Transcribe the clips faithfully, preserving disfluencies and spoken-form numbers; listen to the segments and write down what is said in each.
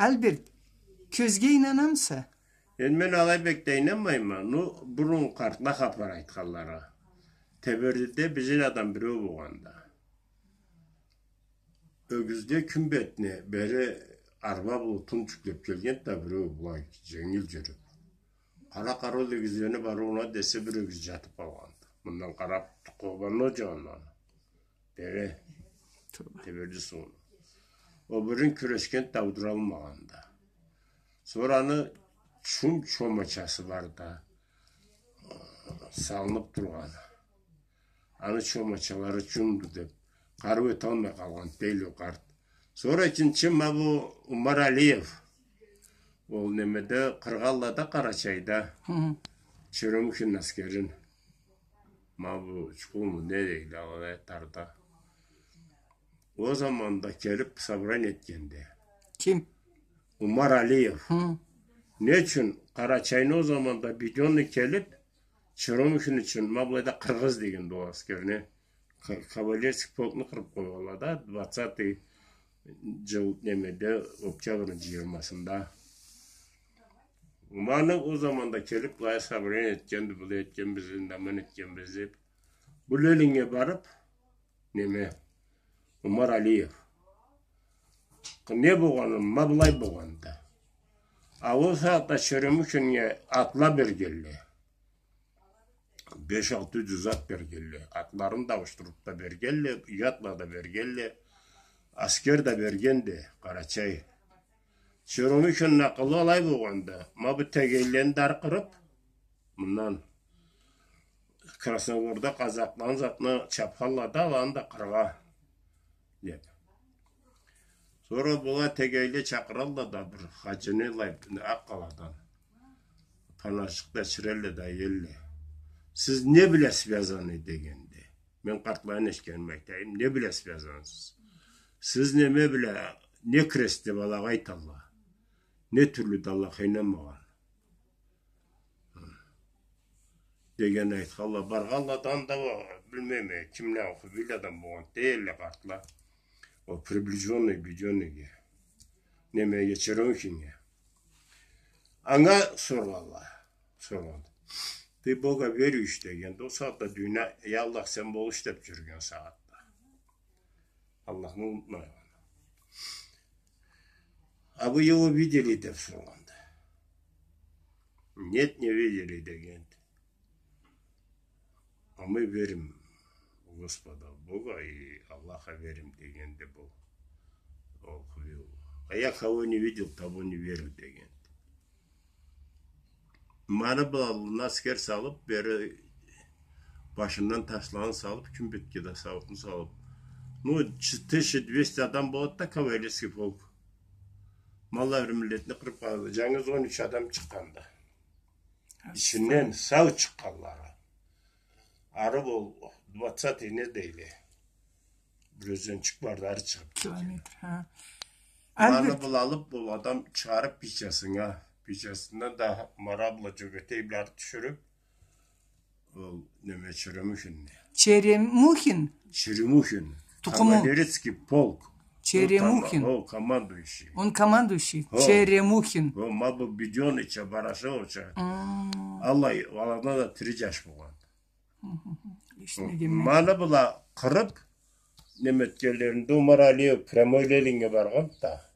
Альберт, кёзге ийнанамыса? Энди мен алай бек да ийнанмайма. Ну, бурун къартла хапар айтханлары. Тебердиде бизни адам биреу болгъанды. Ёгюзде кюн бетине бери арба бла отун джюклеб келгенди да биреу, былай дженгил джюрюб. Къара-къара ол ёгюзлени барыуна десе, бир ёгюз джатыб къалгъанды. Мындан къараб, Къобанны ол джанындан. Дере. Тёбе. Теберди сууну. Ол бирин кюрешгенди да аудуралмагъанды. Сора аны чум чомачасы барды, салыныб тургъаны. Аны чомачалары чумду деб, къарыу эталмай къалгъан дейле ол къарт. Сора экинчи ма бу Умар Алиев. Ол немеде, Къыргъаллада, Къарачайда. Хы. Черемухинни аскерин. Ма бу Чукулму, не дейле, алай тарда. Ол заманда келиб собрание этгенди. Ким? Умар Алиев. Хы. Не ючюн? Къарачайны ол заманда Бедённый келиб, Черемухин ючюн, ма былайда Къыргъыз дегенди ол аскерни. Ка-, кавалерский полкну къырыб къойгъанла да, двадцатый джыл немеде, октябрны джыйырмасында. Ма аны ол заманда келиб, былай собрание этгенди, былай этгенбиз, энди аман этгенбиз деб. Бу Лениннге барыб, неме, Умар Алиев. Не болгъанын, ма былай болгъанды. А ол сагъатда Черемухиннге атла бергенле. Беш-алты джюз ат бергенле. Атларын да ауушдуруб да бергенле, ят атла да бергенле. Аскер да бергенди, Къарачай. Черемухинни акъылы алай болгъанды. Ма бу тегейлени да ары къырыб, мындан Красногорда къазакъланы затны чабхалла да, аланы да къыргъа деб. Сора была тегейле чакъыралла да бир хаджини, лай, Акъ-Къаладан. Паначыкъ да ичирелле да иелле. «Сиз не бла связаны?» — дегенди. Мен къартланы эшитгеними айтайым. «Не бла связансыз? Сиз неме бла, не крест?» — деб алагъа айталла. Не тюрлю да Аллахха ийнанмагъан деген айтханла, баргъанладан да, билмейме, кимле, хубийле адам болгъан дейле къартла. Ол приближённый Бедённыйге. Немеге, Черемухиннге. Анга соргъанла. Соргъан. «Ты Бога верующий?» — дегенди. Ол сагъатда дюнья, «Я Аллах, сен болуш» деб джюрюген сагъатда. Аллахны унутмайын. «А вы его видели?» — деб соргъанды. «Нет, не видели», — дегенди. «А мы верим в Господа Бога и Аллаха верим», — дегенди бу. Ол хубиу. «А я кого не видел, того не верю», — дегенди. Ма аны бла аллына аскер салыб, бери башындан ташланы салыб, кюн бетге да сауутну салыб. Ну, ч-, тысяча двести адам болады да, кавалерский полк. Ма аллай бир миллетни къырыб къалды. Джангыз он юч адам чыкъгъанды. Ичинден сау чыкъгъанлары. Ары ол двадцатый не дейле. Бир ёзенчик барды, ары чыгъыб кетген. Километр, ха. Ма аны Альберт, бла алыб, ол адам чыгъарыб бийчесине, бийчесинден да Мара бла Джёгетей бла тюшюрюб, ол неме, Черемухинни. Черемухин? Черемухин. Тукъуму. Кавалерийский полк. Черемухин. Ол кома-, ол командующий. Он командующий. О. Черемухин. О, ма бу Бедённыйча, Барашевича. М. Аллай, аланы да тири джаш болгъан. Хы, хы, хы. Эшитмегенме. Ма аны бла къырыб, неме этгенлеринде Умар Алиев прямой Лениннге баргъанды да.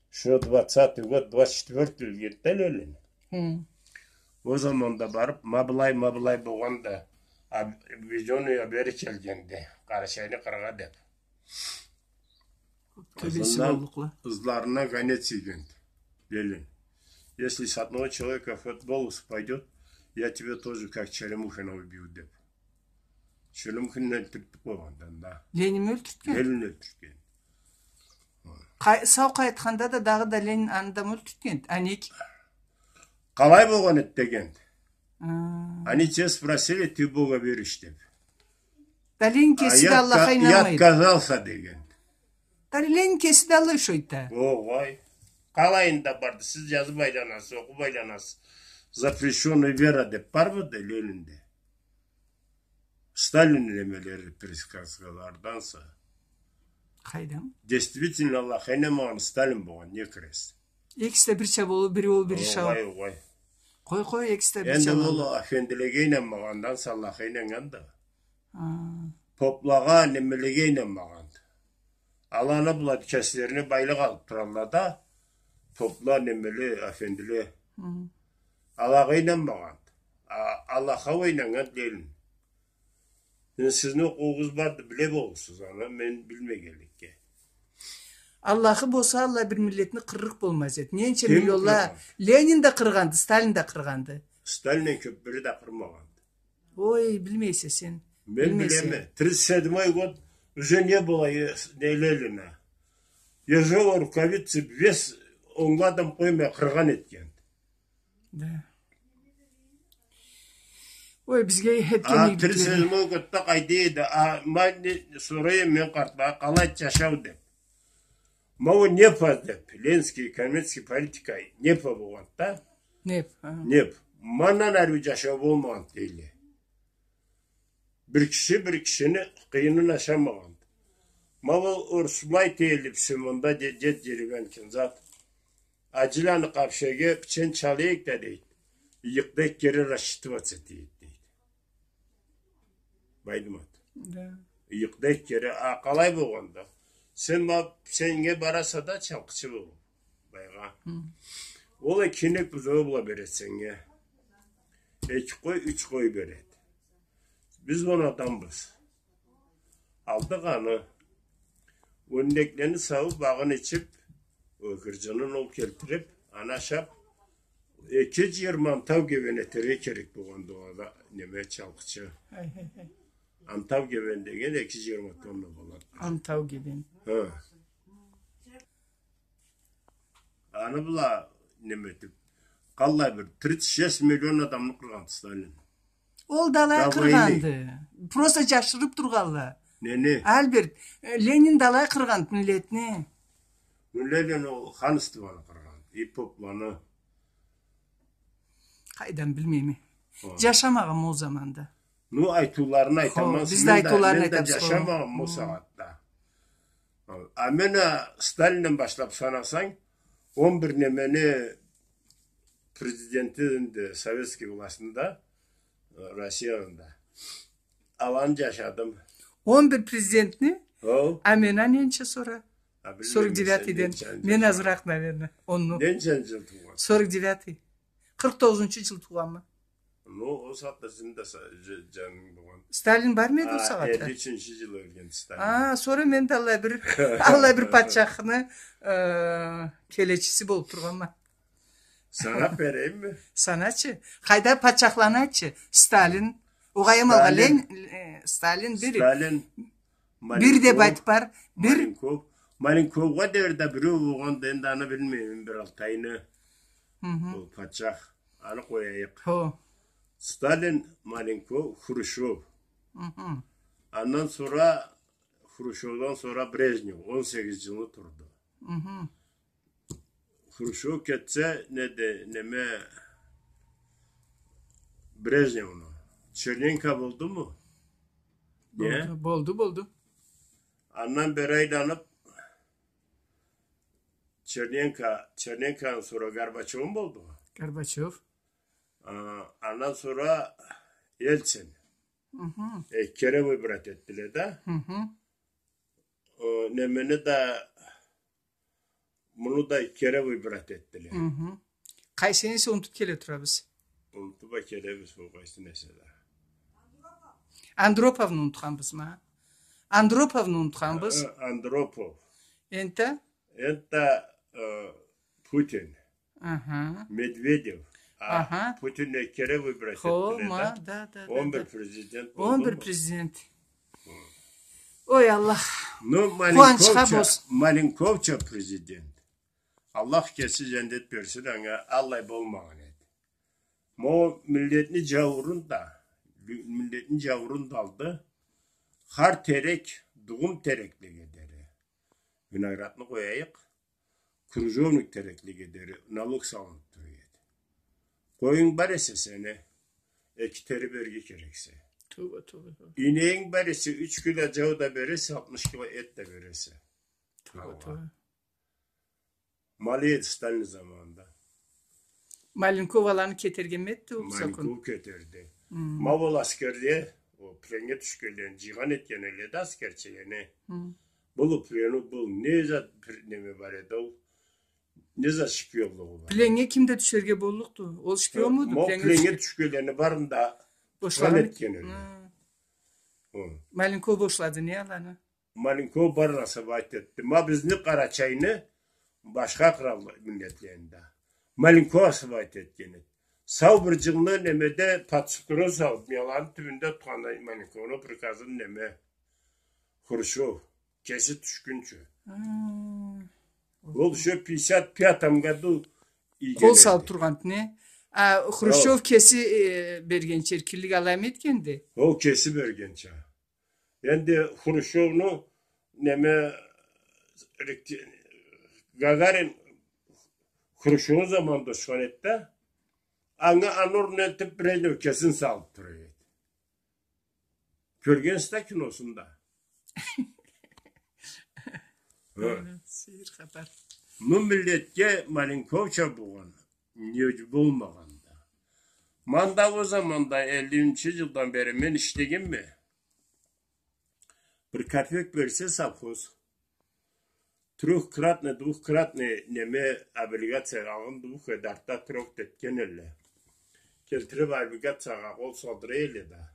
Шо двадцатый год, двадцать четвёртый джыл кетди Ленин. Хы. Ол заманда барыб, ма былай, ма былай болгъанда, а, Бедённый бери келгенди. Къарачайны къыргъа деб. Кёбеси боллукъла. Ызындан, ызларына гонец ийгенди Ленин. «Если с одного человека хоть волос упадёт, я тебя тоже как Черемухина убью», — деб. Черемухинни ёлтюртюб къойгъанды анда. Ленинми ёлтюртген? Ленинни ёлтюртген. Къай-, сау къайтханда да дагъыда Ленин аны да ёлтюртген. А нек? Къалай болгъан эди дегенди. А. Они тебя спросили, ты Бога веришь, деб. Да Ленин кеси да Аллахха ийнанмайды. Я отка-, я отказался деген. Да Ленин кеси да алай шойта. Огъай. Къалайында барды. Сиз джазыб айланасыз, окъуб айланасыз. Запрещённая вера деб бармыды Ленинде? Сталинни немелери, приказлардан сора. Къайдам? Действительно, Аллахха ийнанмагъан Сталин болгъан, не кюресе. Экиси да бирча болуп, бири ол, бири шау. Огъай, огъай. Къой, къой, экиси да бирча болуп. Энди ол афендилеге ийнанмагъандан, Аллахха ийнаннган да. А. Поплагъа, немелеге ийнанмагъан. Аланы, была кеслерине байлыкъ алып туралла да, попла, немеле, афендиле. Хы. Алагъа ийнанмагъан. А, Аллахха уа ийнаннган Ленин. Сизни окъуугъуз барды, биле болурсуз аны, мен билмегенликге. Аллахы болса, Аллах бир миллетни къырырыкъ болмаз эди. Ненча миллионла. Ким къыргъан? Ленин да къыргъанды, Сталин да къыргъанды. Сталинден кёп бири да къырмагъанды. Ой, билмейсе сен. Мен билеме. Тридцать седьмой год уже не было, э, не Ленина. Ежова, рукавицы, весь онглу адам къоймай къыргъан этгенди. Да. Ой, бизге этген игиликлери. А, тридцать седьмой годда къайда эди? А, ма не сорайым мен къартлагъа, къалай жашау деп. Ма ол НЭП деп, ленинский экономический политика, НЭП болгъанды да. НЭП, а. НЭП. Ма андан ары жашау болмагъанды дейле. Бир киши бир кишини къыйынын ашамагъанды. Ма ол орусла айталла бизге мында де-, дед деревянкин зат. Аджиланы къапчагъа пичен чалайыкъ да дейди. Ыйыкъда эки кере рассчитываться этейик дейди. Байдымат. Да. Ыйыкъда эки кере, а къалай болгъанда? Сен ма пиченнге бараса да чалкъычы болуп. Байгъа. Хы. Ол экини бузоу бла береди сеннге. Эки къой, юч къой береди. Биз он адамбыз. Алдыкъ аны. Ённеклени сауп, агъын ичип, ол гыржынын ол келтирип, аны ашап, эки жыйырма антау гебен этерге керек болгъанды ол да, неме, чалкъычы. Ай, ай, ай. Антау гебен деген эки жыйырма тонна болады. Антау гебен. Хы. Аны была неме этип, къаллай бир тридцать шесть миллион адамны къыргъан Сталин. Ол да алай къыргъанды. Просто жашырып тургъанла. Нени? Альберт, э, Ленин да алай къыргъан миллетни. Ну, Ленин ол ханствону къыргъан, и попланы. Къайдан билмейме. Хо. Жашамагъанма ол заманда. Ну, айтыуларын айтама, биз да айтыуларын айтабыз, мен да жашамагъанма ол сагъатда. А мен а Сталинден башлап санасанг, он бир немени президенти энди советский властында, э, Россияда. Аланы жашадым. Он бир президентни? Хо. А мен а ненча сора? А билмейме. Сорок девятыйден. Мен азыракъ, наверное, онну. Ненча жыл туугъан? Сорок девятый. Къыркъ тогъузунчу жыл туугъанма. Ну, ол сагъатда сени да са-, ж-, жанынг болгъан. Сталин бармы эди ол сагъатда? Элли ючюнчю жыл ёлген Сталин. А, сора мен да аллай бир, аллай бир патчахны, э, келечиси болуп тургъанма. Санап берейимми? Саначы. Къайда патчахланы айтчы? Сталин. Огъай, амалгъа Ленин, э, Сталин бир. Сталин. Бир деп айтып бар. Бир. Маленков. Маленковгъа дери да биреу болгъанды, энди аны билмейме, бир алтайны. Хы-хы. Ол патчах. Аны къояйыкъ. Хо. Сталин, Маленков, Хрущёв. Хы-хы. Андан сора, Хрущёвдан сора Брежнев, он сегиз жылны турду. Хы-хы. Хрущёв кетсе, неди, неме, Брежневну. Черненко болдуму? Не? Болду, болду, болду. Андан бери айланып, Черненко, Черненкодан сора Горбачёв болду. Горбачёв. А, андан сора Ельцин. Хы-хы. Эки кере выбрать этдиле да. Хы-хы. О, немени да, муну да эки кере выбрать этдиле. Хы-хы. Къайсыны эсе унутуп келе турабыз. Унутуп а келебиз, ол къайсыны эсе да. Андроповну унутханбызмы? Андроповну унутханбыз. Э, Андропов. Энтта? Энтта, э, Путин. Аха. Медведев. А, аха. Путинни эки кере выбрать этдиле да. Хо, ма, да, да, да. Он бир президент болдуму? Он бир президент. Хо. Ой, Аллах. Ну, къууанчха болсун. Маленковча президент. Аллах кеси жаннет берсин анга, аллай болмагъан эди. Ма ол миллетни жауурун да, миллетни жауурун да алды. Хар терек, дугъум тереклеге дери. Виноградны къояйыкъ. Крыжовник тереклеге дери налог салынып тура эди. Къоюнг бар эсе сени, эки тери берирге керексе. Тоба, тоба, тоба. Инегинг бар эсе, юч кило жау да бересе, алтмыш кило эт да бересе. Таугъа. Таугъа. Малы эди Сталин заманында. Маленков аланы кетерген эди ол закон? Маленков кетерди. Ма ол аскерле, ол пленнге тюшгенлени джыйгъан этген элле да аскерчилени. Бу плену, бу не зат бир неме бар эди ол? Не зат шпионлугъу бар эди? Пленнге ким да тюшерге боллукъду. Ол шпионмуду? Ма ол пленнге тюшгенлени барын да бошлагъан этген элле. Маленков бошлады не аланы? Маленков барын освободить этди. Ма бизни Къарачайны, башха кърал миллетлени да Маленков освободить этген эди. Сау бир джылны немеде, под струну салыб, мияланы тюбюнде тутханды Маленковну приказын неме, Хрущёв, кеси тюшгюнчю. Ол ещё пятьдесят пятом году ийген эди. Къол салыб тургъанды не? А Хрущёв кеси, э, бергенча эркинлик алаймы этгенди? Ол кеси бергенча. Энди Хрущёвну неме, ректи-, Гагарин Хрущёвну заманында учхан эди да, анга аны орнуна элтиб Брежнев кесин салыб тура эди. Кёргенсиз да киносун да. Сейир хапар. Бу миллетге Маленковча болгъан, не болмагъан да. Мында ол заманда, эллинчи джылдан бери мен ишлегенме. Бир копёк берсе совхоз, трёхкратный, двухкратный неме, облигация алгъан, двух эди, артда трёх этген элле. Келтириб облигациягъа къол салдыра элле да,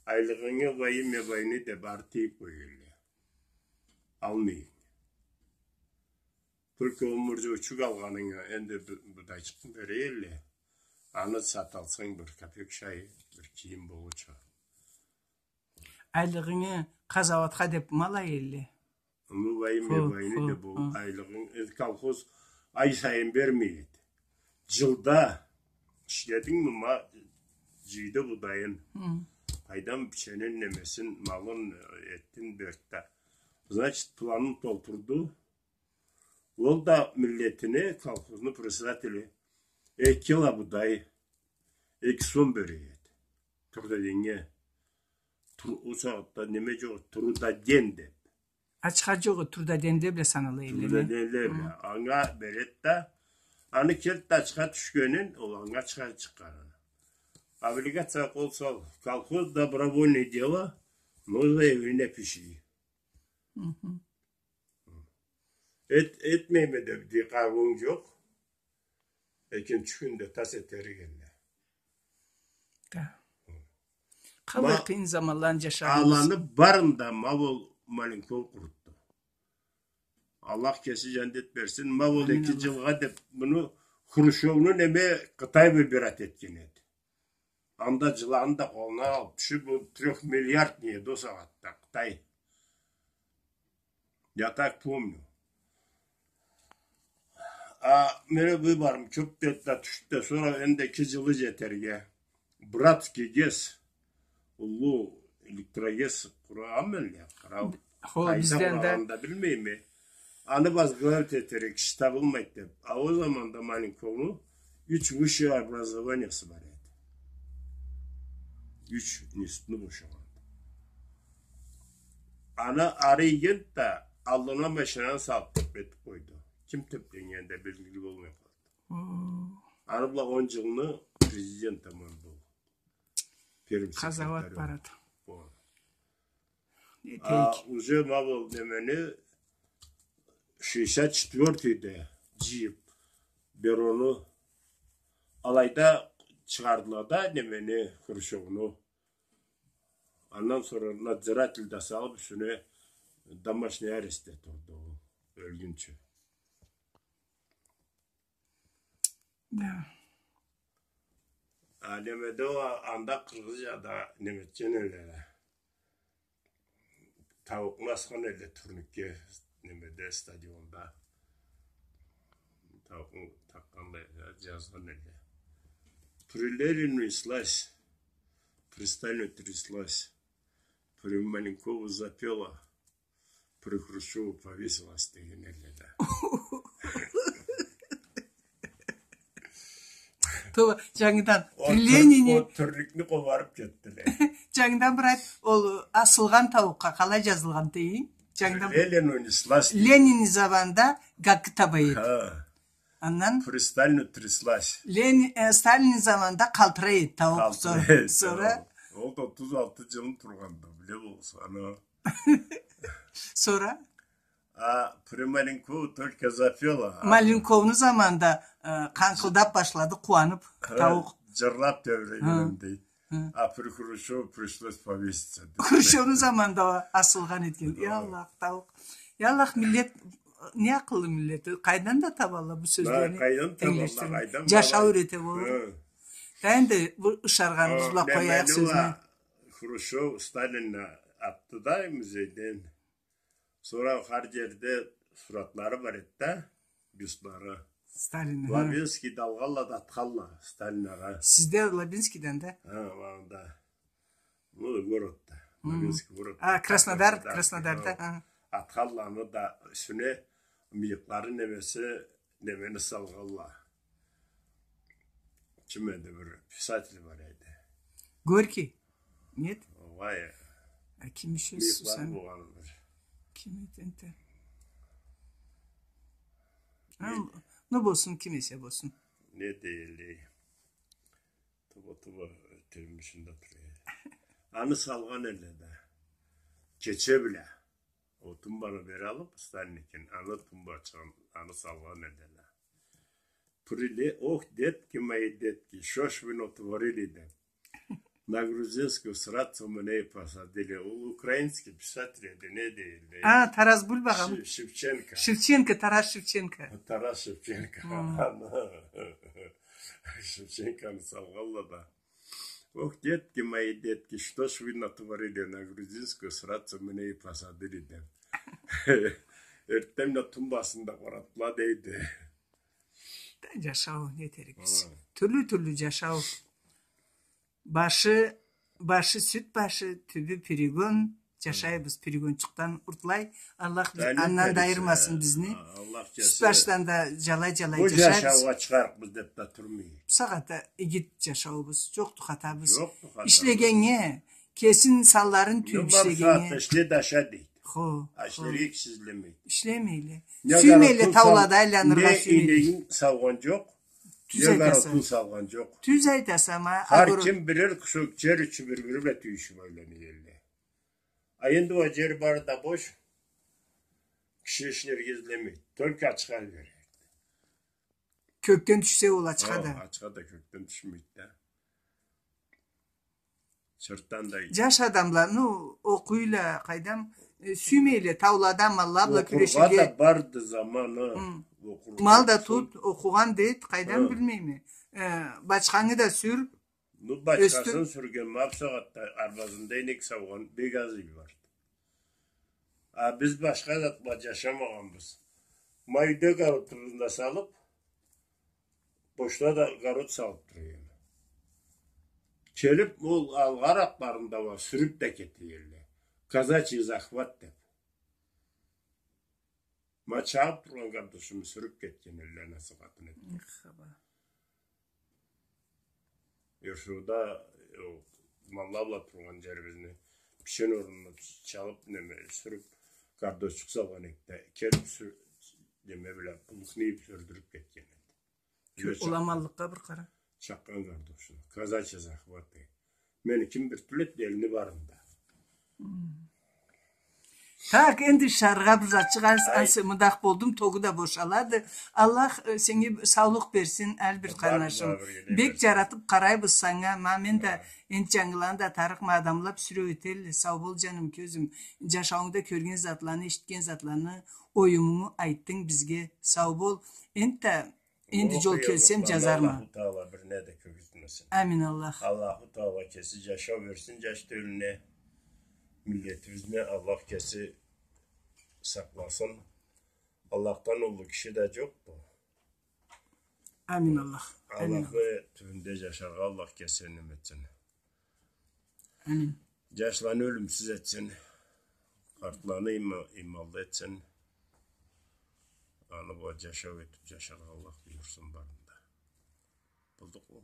айлыгъынгы во имя войны деб ары тыйыб къоя элле. Алмайын. Только ол мурзаучукъ алгъанынга энди бу-, будайчыкъны бере элле. Аны саталсанг бир копёк шай, бир кийим болурча. Айлыгъынгы къазауатха деб ма ала элле. Ну, во имя войны деб ол айлыгъын, э, колхоз ай сайын бермей эди. Джылда ишледингми, ма, джыйды будайын. Къайдам, биченин, немесин, малын, э, этин берди да. Значит, планын толтурду. Ол да миллетине, колхозну председатели, эки кило будай, эки сом бере эди. Трудоденьге. Тру-, ол сагъатда неме джокъ, трудоден деб. Ачха джокъ, трудоденле бла санала элле. Трудоденле бла. Анга береди да, аны келди да ачха тюшгенин, ол анга ачха чыгъарады. Облигация къол сал, колхоз добровольное дело, но заявление пиши. Эт-, этмейме деб, дей, къарыуунг джокъ. Экинчи кюнде тас этерик элле. Да. Къалай къыйын заманланы джашагъанбыз. Аланы барын да ма ол Маленков къурутду. Аллах кеси джандет берсин. Ма ол эки джылгъа деб муну Хрущёвну неме Къытай выбирать этген эди. Анда джыланы да къолуна алыб тюшюб, бу трёх миллиард не эди ол сагъатда Къытай. Я так помню. А мени выборум кёб да тюшдю да, сора энди эки джылы джетерге. Братский ГЭС, уллу электрогес къурагъанмы элле, кърал. Хо, къайда къурагъанын да билмейме. Аны возглавить этерге киши табылмайды деб. А ол заманда Маленковну юч высшее образованиясы бар эди. Юч институтну бошагъанды. Аны ары ийгенди да, аллына машинаны салыб тёб этиб къойду. Ким тёбгенин да белгили болмай къалды. Аны бла он джылны президент аман болду. Пермский. Къазауат барады. О. А, уже ма бу немени шестьдесят четвёртыйде джыйыб, Берону алайда чыгъардыла да, немени, Хрущёвну. Андан сора надзиратель да салыб, юсюне домашний арестде турду ол, ёлгюнчю. Да. А, немеде ол, анда Къыргъызияда неме этген элле. Тауукъну асхан элле турникге, немеде, стадионда. Тауукъну такъгъанлай, джазгъан элле. При Ленину тряслась, при Сталину тряслась, при Маленкову запела, при Хрущёву повесилась деген элле да. Тоба, джангыдан, при Ленине. Ол турникни къобарыб кетдиле. Джангыдан бир айт, ол асылгъан тауукъгъа къалай джазылгъан дейим? Джангыдан... Ленин унеслась. Ленин заманда гакы таба эди. Ха. Андан... При Сталину тряслась. Лени-, э, Сталин заманда къалтырай эди тауукъ. Къалтырай эди, сора, сора. Ол да отуз алты джылын тургъанды, биле болса, аны. Сора? А при Маленкову только запела. Маленковну заманда, э, къанкъылдап башлады, къууанып, тауукъ. Джырлап тебрегеним, дейди. Хы. А при Хрущёву пришлось повеситься, дейди. Хрущёвну заманда асылгъан этген. Я Аллах, тауукъ. Я Аллах, миллет, не акъыллы миллет. Къайдан да табалла бу сёзлени? Къайдан табалла, энглешдирме, къайдан? Джашау юрете болур. Хы. Да энди бу ышаргъаныбыз бла къояйыкъ сёзню. Хрущёв Сталинни атды да музейден. Сора хар джерде суратлары бар эди да, бюстлары. Сталин, ха. Лабинскийде алгъалла да атхалла Сталин агъа. Сизде Лабинскийден да? Ха, анда. Ну, городда. Хы. Лабинский город. А, Краснодар, Краснодарда, Краснодарда, ха. Атхалла аны да юсюне, мыйыкълары немеси, немени салгъалла. Ким эди, бир писатель бар эди. Горький? Нет? Огъай. А ким ещё? Мыйыкълары болгъаны бир. Ким эди энтда? А, ну болсун, ким эсе болсун. Не дейдиле? Туба, туба, тюбюмю ичинде тура эди. Аны салгъан эдиле да. Кече бла. Ол тумбаны бери алып, Сталинникин, аны тумбачыгъын, аны салгъан эдиле. Приле-, ох, детки мои, детки, что ж вы натворили, деп. На грузинскую срацу меня посадили. Ол украинский писатель эди, не дейдиле? А, Тарас Бульбагъамы? Шев-, Шевченко. Шевченко, Тарас Шевченко. Тарас Шевченко. Хы. Шевченкону салгъалла да. Ох, детки мои, детки, что ж вы натворили, на грузинскую срацу меня посадили, деп. Эртденбла тумбасын да къаратла, дейди. Да джашау, не этерикбиз? Ха. Тюрлю-тюрлю джашау. Башы, башы сют башы, тюбю перегон, джашайбыз перегончукъдан уртлай. Аллах биз-, андан да айырмасын бизни. Сют башдан да джалай-джалай джашайбыз. Бу джашаугъа чыгъарыкъбыз деп да турмай. Бусагъатда игит джашауубуз, джокъду хатабыз. Джокъду хатабыз. Ишлегеннге, кесин санларын тюйюп ишлегеннге. Ишле да аша, дейди. Хо, хо. Ишлерге киши излемейди. Ишлемейле. Сюймейле таулада айланыргъа, сюймейле. Не инегин саугъан джокъ, не городун салгъан джокъ. Тюз айтаса, ма. Хар ким бирер кусок джер ючюн бир-бири бла тюйюшюп айлана эдиле. А энди ол джер бары да бош. Киши ишлерге излемейди. Только ачха береди. Кёкден тюшсе ол ачха да. Хо, ачха да кёкден тюшмейди да. Чыртдан да. Джаш адамла, ну, окъуйла, къайдам, э, сюймейле таулада малла бла кюреширге. Окъургъа да барды заманы. Хы. Окъургъа. Мал да тут, окъугъан да эт, къайдам, билмейме. Э, бачхангы да сюр. Ну, бачхасын сюрген, ма бусагъатда арбазында инек саугъан бек аз эл барды. А биз башха зат бла джашамагъанбыз. Ма юйде городубузну да салып, бошда да город салып тура эдим. Келип, ол алгъар атларында уа сюрюп да кете эдиле. Казачий захват деп. Ма чабып тургъан гардошуму сюрюп кетген эдиле, анасы къатын этип. Эх, хаба. Ёршоуда, э, малла бла тургъан джерибизни пишен орнуна чалып, неме, сюрюп, гардошчукъ салгъан эдик да, келип сю-, неме бла, булукну ийип, сюрдюрюп кетген эди. Кё-, ол аманлыкъгъа бир къара. Чакъгъан гардошуну. Казачий захват дейди. Мени ким бир тюл этди, элни барында. Хм. Так, энди ышаргъа бир затчыкъ аз, аз мындакъ болдум, тогу да бошалады. Аллах, э, сеннге саулукъ берсин, Альберт къарнашым. Бек джаратып къарайбыз санга. Ма мен да энди джангыланы да атарыкъма, адамла бир сюреу этелле. Сау бол, джаным, кёзюм. Джашауунгда кёрген затланы, эшитген затланы, оюмунгу айтдынг бизге. Сау бол. Энтда Энди джол келсем, джазарма. Аллаху Таала бирине да кёргюзтмесин. Амин, Аллах. Аллаху Таала кеси джашау берсин джаш тёлюне. Миллетибизни Аллах кеси сакъласын. Аллахдан уллу киши да джокъду. Амин, Аллах. Амин, Аллах. Аллахны тюбюнде джашаргъа Аллах кеси неме этсин. Амин. Джашланы ёлюмсюз этсин. Къартланы има-, иманлы этсин. Аны бла джашау этип джашаргъа Аллах буюрсун барын да. Болдукъму?